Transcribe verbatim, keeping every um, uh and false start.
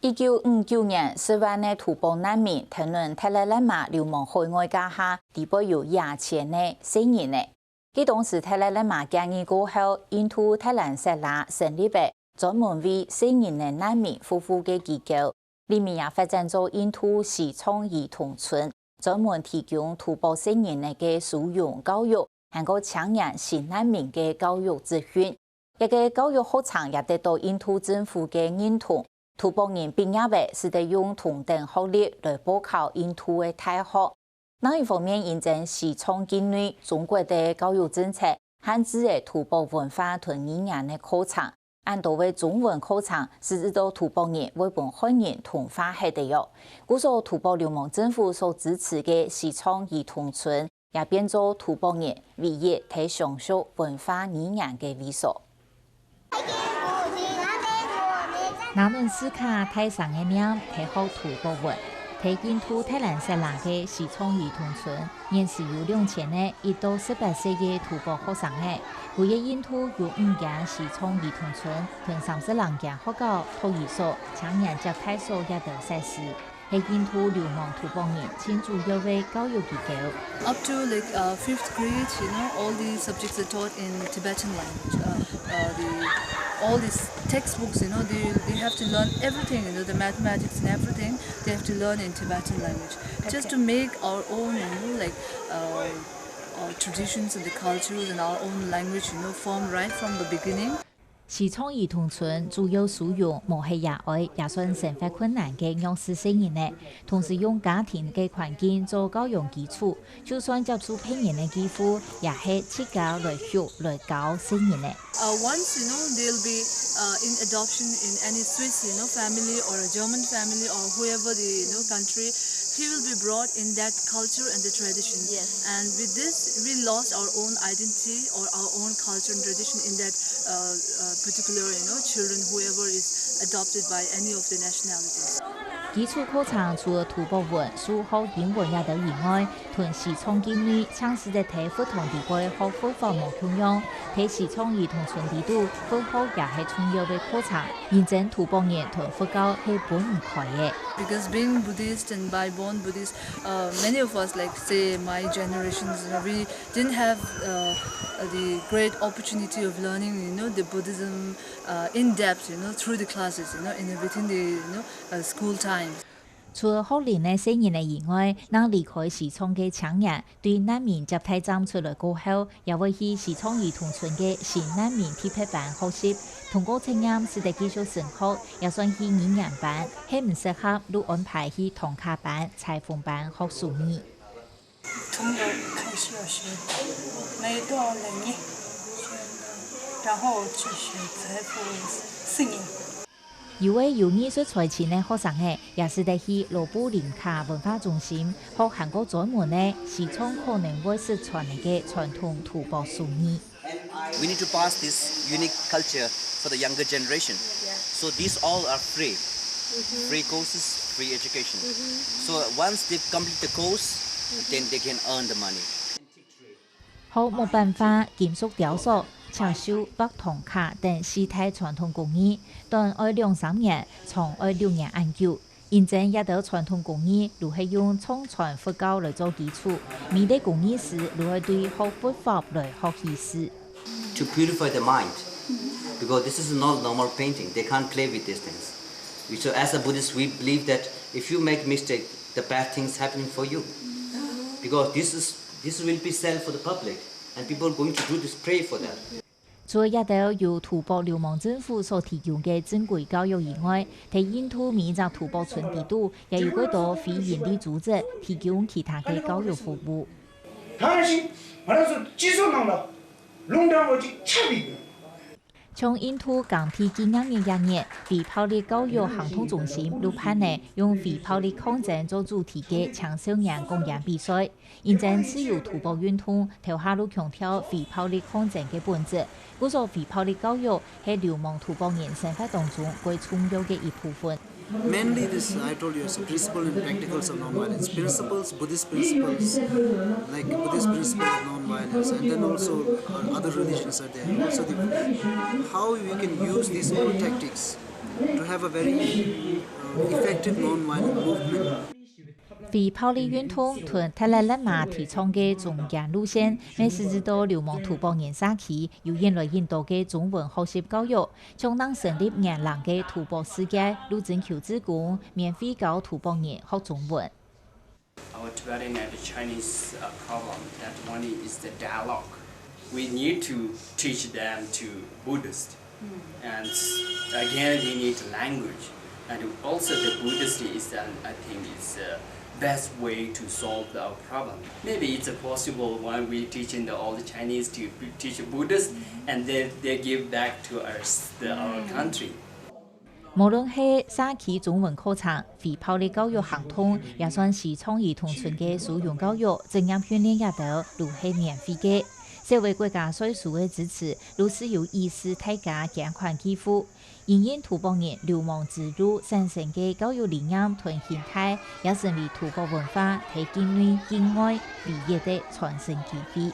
一九五九年，十萬个圖博難民跈等達賴喇嘛流亡海外該下，裡背有野遷个細人仔。該當時達賴喇嘛建議過後，印度特蘭塞拉成立了專門為細人仔難民服務个機構，裡面也發展做印度西藏兒童村，專門提供圖博細人仔个收容教育，還過青年新難民个教育資訊。這个教育學程也得到印度政府个認同，圖博人畢業了，使得用同等學歷來報考印度个大學。另一方面，因爭西藏境內中國个教育政策限制了圖博文化同語言个課程，恁多个中文課程，使得到圖博人會分漢人同化忒了喲。故所圖博流亡政府所支持个西藏兒童村，也變做圖博人唯一得相續文化語言个位所。拿等斯卡大聲个唸，得學圖博文，在印度特蘭塞拉个西藏兒童村，現時有兩千个一到十八歲个圖博學生仔。歸个印度有五間西藏兒童村，同三十零間學校、托兒所、青年接待所這兜設施。 係印度流亡圖博人盡主要个教育機構。 Up to like uh, fifth grade, you know, all the subjects are taught in Tibetan language. Uh, uh, the all these textbooks, you know, they they have to learn everything, you know, the mathematics and everything. They have to learn in Tibetan language, just to make our own, you know, like uh, our traditions and the cultures and our own language, you know, form right from the beginning. 西藏兒童村主要收容無係爺哀也算生活困難个弱勢細人仔，同時用家庭个環境做教養基礎，就算接受別人个寄付，也係自家來畜來教細人仔。 Uh, once you know they'll be uh, in adoption in any Swiss, you know, family or a German family or whoever the you know country, he will be brought in that culture and the tradition. Yes. And with this, we lost our own identity or our own culture and tradition in that uh, uh, particular, you know, children whoever is adopted by any of the nationalities. 基礎課程除了圖博文、數學、英文這兜以外，同西藏境內淨使得在佛堂裡背學佛法無共樣，在西藏兒童村裡肚，佛學也係重要个課程。因爭圖博人同佛教係分毋開个。 Because being Buddhist and by born Buddhist, uh, many of us, like say my generations, you know, we didn't have uh, the great opportunity of learning, you know, the Buddhism uh, in depth, you know, through the classes, you know, in within the you know uh, school time. 除了學齡个細人仔以外，正離開西藏个青年，對難民接待站出來過後，也會去西藏兒童村个新難民特別班學習。通過測驗，使得繼續升學，也算去語言班，係毋適合，就安排去唐卡班、裁縫班學手藝。 從頭開始要學，每到兩年，然後去學裁縫四年。有个有藝術才情个學生仔，也使得去羅布林卡文化中心學還過專門个西藏可能會失傳个傳統圖博手藝。 We need to pass this unique culture for the younger generation. So these all are free, free courses, free education. So once they complete the course, then they can earn the money. 學木版畫、金屬雕塑、刺繡、畫唐卡等四大傳統工藝，短愛兩三年，長愛六年恁久。因爭這兜傳統工藝，就係用藏傳佛教來做基礎，每個工藝師就愛對學佛法來學起始。 To purify the mind, because this is not normal painting. They can't play with these things. So as a Buddhist, we believe that if you make mistake, the bad things happening for you. Because this is this will be sell for the public, and people are going to do this, pray for that. 除了這兜由圖博流亡政府所提供个正規教育以外，在印度每一隻圖博村裡肚，也有幾多非營利組織提供其他个教育服務。 당시 말할 수 지소망라 롱다워지 차비 像印度耕地紀念日這日，非暴力教育行動中心就辦了用非暴力抗爭做主題个青少年講演比賽。因爭自由圖博運動頭下就強調非暴力抗爭个本質，故所非暴力教育係流亡圖博人生活當中蓋重要个一部分。 Mainly this, I told you, it's the principle and practicals of non-violence. Principles, Buddhist principles, like Buddhist principle of non-violence, and then also uh, other religions are there. So the, how we can use these old tactics to have a very uh, active non-violent movement. 非暴力運動同達賴喇嘛提倡个中間路線，乜係知道流亡土著人社區有越來越多个中文學習教育，像正成立年零个土著世界，路政求志工，免費教土著人學中文。 Our Tibetan and the Chinese uh, problem that one is the dialogue. We need to teach them to Buddhist. And again, we need the language. And also the Buddhist is, uh, I think, is the best way to solve our problem. Maybe it's possible when we teaching the, all the Chinese to teach Buddhist and then they give back to us, the, our country. 無論係社區中文課程、非暴力教育行動，也算係創意同村个素養教育、職業訓練這兜，都係免費个。社會國家稅收个支持，都係有意思大家捐款支付。因應土著人流亡之路產生个教育理念同心態，也成為土著文化在境內、境外唯一个傳承機會。